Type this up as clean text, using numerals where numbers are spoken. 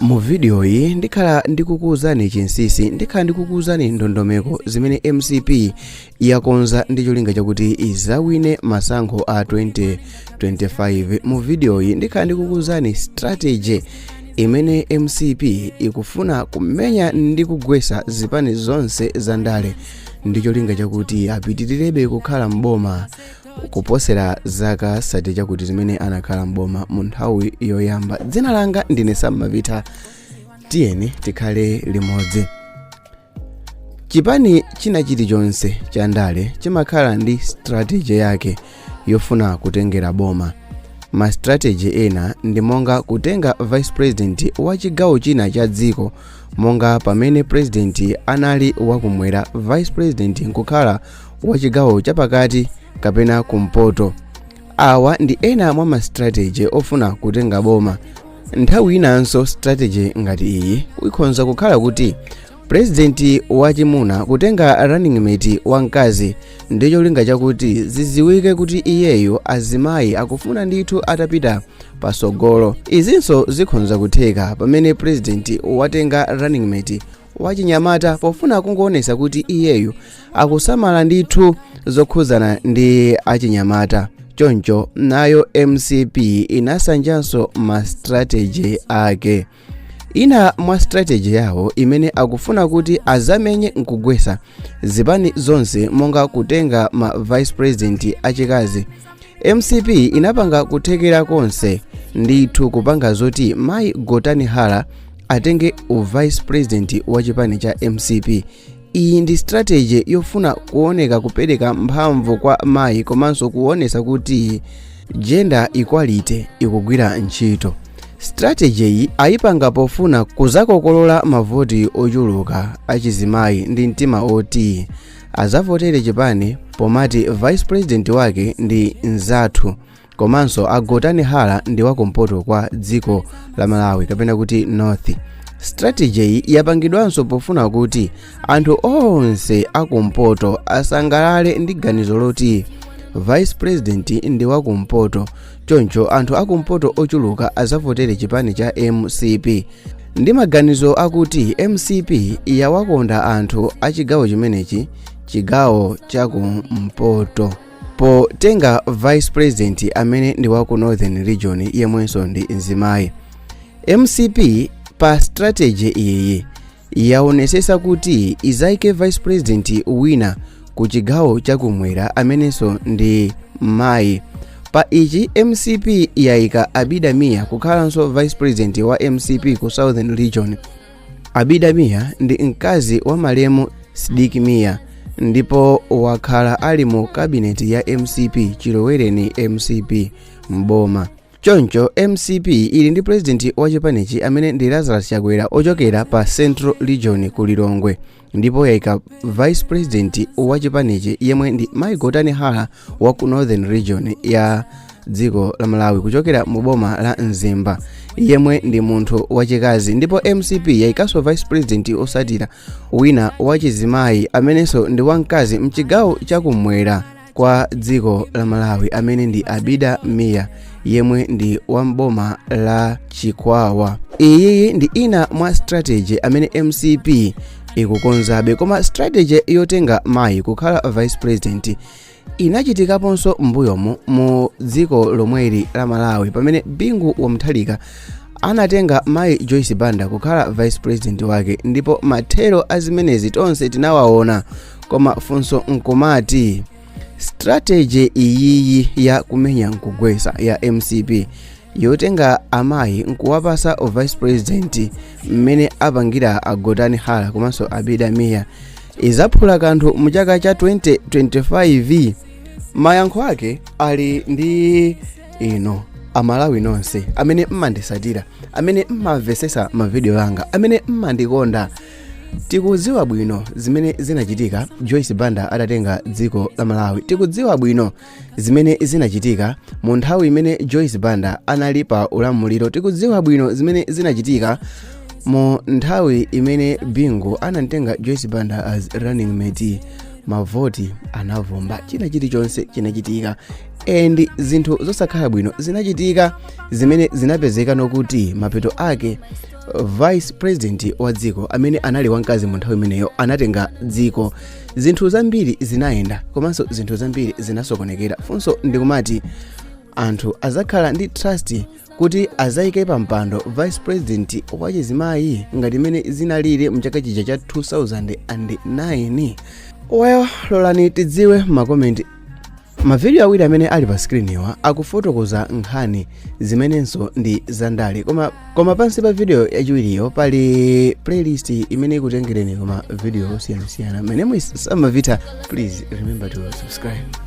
Mu video iyi ndikhala ndikukuwuzani chinsinsi, ndikhala ndikukuwuzani ndondomeko zimene MCP yakonza ndi cholinga chakuti izawine masankho a 2025. Mu video iyi ndikhala ndikukuwuzani strategy imene MCP ikufuna kumenya ndi kugwesa zipani zonse za ndale ndi cholinga chakuti apitirirabe kukhala mboma kuposera zaka 30 chakuti zimene anakhala mboma mu nthawi yoyamba. Dzina langa ndine Sammavita, tiyeni tikhale limodzi. Chipani china chilichonse cha ndale chimakhala ndi strategy yake yofuna kutengera boma. Ma strategy ena ndi monga kutenga vice president wa chigawo china cha dziko, monga pamene president anali wakumwera, vice president nkukhala wa chigawo chapakati kapena kumpoto. Awa ndi ena mwa ma strategy ofuna kutenga boma. Nthawi inanso strategy ngati iyi ikhonza kukhala kuti president wachimuna kutenga running mate wamkazi ndi cholinga chakuti ziziwike kuti iyeyo azimayi akufuna ndithu atapita pasogolo. Izinso zikhonza kutheka pamene president watenga running mate wachinyamata pofuna kungoonesa kuti iyeyo akusamala ndithu zokhuzana ndi achinyamata. Choncho nayo MCP inasanjanso ma strategy ake. Ina mwa strategy yawo imene akufuna kuti azamenye nkugwesa zipani zonse, monga kutenga ma vice president achikazi, MCP inapanga kuthekera konse ndithu kupanga zoti mayi Gotani Hara atenge u vice president wa chipani cha MCP. Iyi ndi strategy yofuna kuoneka kupereka mphamvu kwa mayi komanso kuonesa kuti gender equality ikugwira ntchito. Strategy iyi ayipanga pofuna kuzakokolola mavoti ochuluka achizimayi ndi mtima oti azavotere chipani, pomati vice president wake ndi nzathu, komanso Agotani Hara ndi wakumpoto kwa dziko la Malawi kapena kuti North. Strategy iyi yapangidwanso pofuna kuti anthu onse akumpoto asangalale ndi ganizo loti vice president ndi wakumpoto, choncho anthu akumpoto ochuluka azavotere chipani cha MCP ndi maganizo akuti MCP yawakonda anthu a chigawo chimenechi, chigawo chakumpoto, potenga vice president amene ndi waku Northern Region yemwenso ndi mzimayi. MCP pa strategy iyi yaonesesa kuti izayike vice president wina ku chigawo chakumwera amenenso ndi mayi. Pa ichi MCP yayika Abida Mia kukhalanso vice president wa MCP ku Southern Region. Abida Mia ndi mkazi wa malemu Sidik Mia ndipo wakhala ali mu kabineti ya MCP chilowereni MCP mboma. Choncho MCP ili ndi president wa chipanichi amene ndi Lazarus Chakwera ochokera pa Central Region ku Lilongwe, ndipo yayika vice president wa chipanichi yemwe ndi Mai Gotani Hara wa ku Northern Region ya dziko la Malawi kuchokera mu boma la Mzimba, yemwe ndi munthu wachikazi. Ndipo MCP yayikanso vice president osatira wina wachizimayi amenenso ndi wamkazi mchigawo chakumwera kwa dziko la Malawi, amene ndi Abida Mia yemwe ndi wamboma la Chikwawa. Iyi ndi ina mwa strategy amene MCP ikukonzabe. Koma strategy yotenga mayi kukhala vice president inachitikaponso m'mbuyomu mu dziko lomweli la Malawi, pamene Bingu wa Mutharika anatenga mayi Joyce Banda kukhala vice president wake, ndipo mathero a zimenezi tonse tinawaona. Koma funso nkumati, strategy iyiyi ya kumenya nkugwesa ya MCP yotenga amayi nkuwapasa vice president mmene apangira Agotani Hara komanso Abida Mia izaphula kanthu mu chaka cha 2025? Mayankho ake ali ndi ino Amalawi nonse amene mmandisatira, amene mmamvesesa mavidiyo anga, amene mmandikonda. Tikudziwa bwino zimene zinachitika Joyce Banda atatenga dziko la Malawi. Tikudziwa bwino zimene zinachitika mu nthawi imene Joyce Banda anali pa ulamuliro. Tikudziwa bwino zimene zinachitika mu nthawi imene Bingu anatenga Joyce Banda as running mate. Mavoti anavomba, china chilichonse chinachitika. And zinthu zosakhala bwino zinachitika zimene zinapezeka nokuti mapeto ake vice president wa dziko amene anali wamkazi mu nthawi imeneyo anatenga dziko. Zinthu zambiri zinayenda komanso zinthu zambiri zinasokonekera. Funso ndikumati, anthu azakhala ndi trust kuti azayike pa mpando vice president wachizimayi ngati imene zinalili mchaka chija cha 2009? Well, lolani tidziwe makomenti. Mavidiyo awiri amene ali pa screen-iwa akufotokoza nkhani zimenenso ndi zandale, koma pansi pa video yachiwiriyo pali playlist imene ikutengereni kuma video osiyanasiyana. My name is Samavita. Please remember to subscribe.